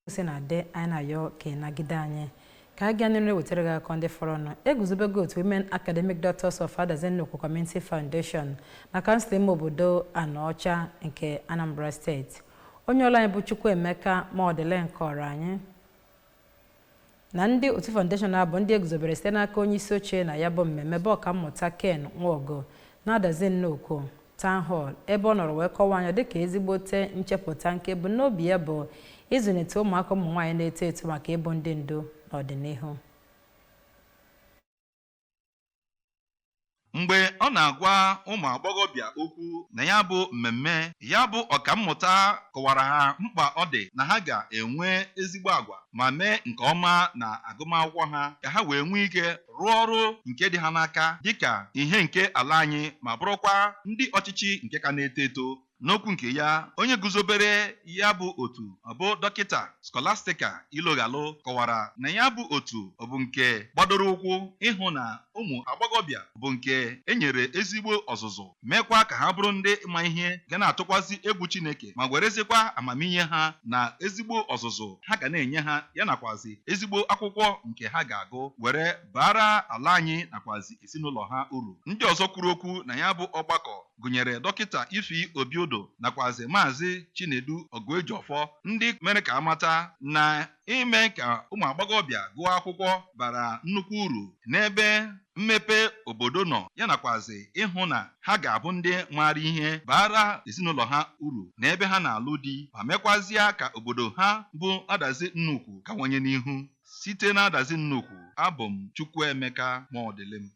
Si na dị anyị na-ayọ ka ị nagide anyị ka a gaa n'ihu ewetara gị akụkọ ndị fọrọnụ. Eguzobego otu Women Academic Doctors of Adazi Nnukwu Community Foundation na kansụl ime obodo Anaọcha nke Anambra Steeti. Onye ọrụ anyị bụ Chukwuemeka Maọdịlen kọrọ anyị na ndị otu foundation a bụ ndị eguzobere site n'aka onye isi oche na ya bụ mmemme, bụ Ọkammụta Ken Nwogo, na Adazi Nnukwu Town Hall, ebe ọ nọrọ wee kọwaa anya dịka ezigbote nchepụta nke ebumnobi ya bụ ịzụlite ụmụaka ụmụ nwaanyị na-eto eto maka ịbụ ndị ndu n'ọdịnihu. Mgbe ọ na-agwa ụmụ agbọghọbịa okwu na ya bụ mmemme, ya bụ ọkammụta kọwara ha mkpa ọ dị na ha ga-enwe ezigbo agwa ma mee nke ọma na agụmakwụkwọ ha, ka ha wee nwee ike rụọ ọrụ nke dị ha n'aka dịka ihe nke ala anyị, ma bụrụkwa ndị ọchịchị nke ka na-eto eto. N'okwu nke ya, onye guzobere ya bụ otu, bụ Dọkịta Scholastica Iloghalụ, kọwara na ya bụ otu bụ nke gbadoro ụkwụ ịhụ na ụmụ agbọghọbịa bụ nke e nyere ezigbo ọzụzụ, mekwa ka ha bụrụ ndị ma ihe ga na-atụkwasị egwu Chineke, ma werezikwa amamihe ha na ezigbo ọzụzụ ha ga na-enye ha, ya nakwazi ezigbo akwụkwọ nke ha ga-agụ, were baara ala anyị nakwazi ezinụlọ ha uru. Ndị ọzọ kwuru okwu na ya bụ ọgbakọ gụnyere Dọkịta Ify Obiodo nakwazi Maazị Chinedu Ọgụejiọfọ, ndị mere ka amata na ime ka ụmụ agbọghọbịa gụọ akwụkwọ bara nnukwu uru n'ebe mmepe obodo nọ, ya nakwazi ịhụ na ha ga-abụ ndị maara ihe, baara ezinụlọ ha uru n'ebe ha na-alụ di, ma mekwazịa ka obodo ha bụ Adazi Nnukwu kawanye n'ihu. Site na Adazi Nnukwu, abụ m Chukwuemeka Maọdịlịm.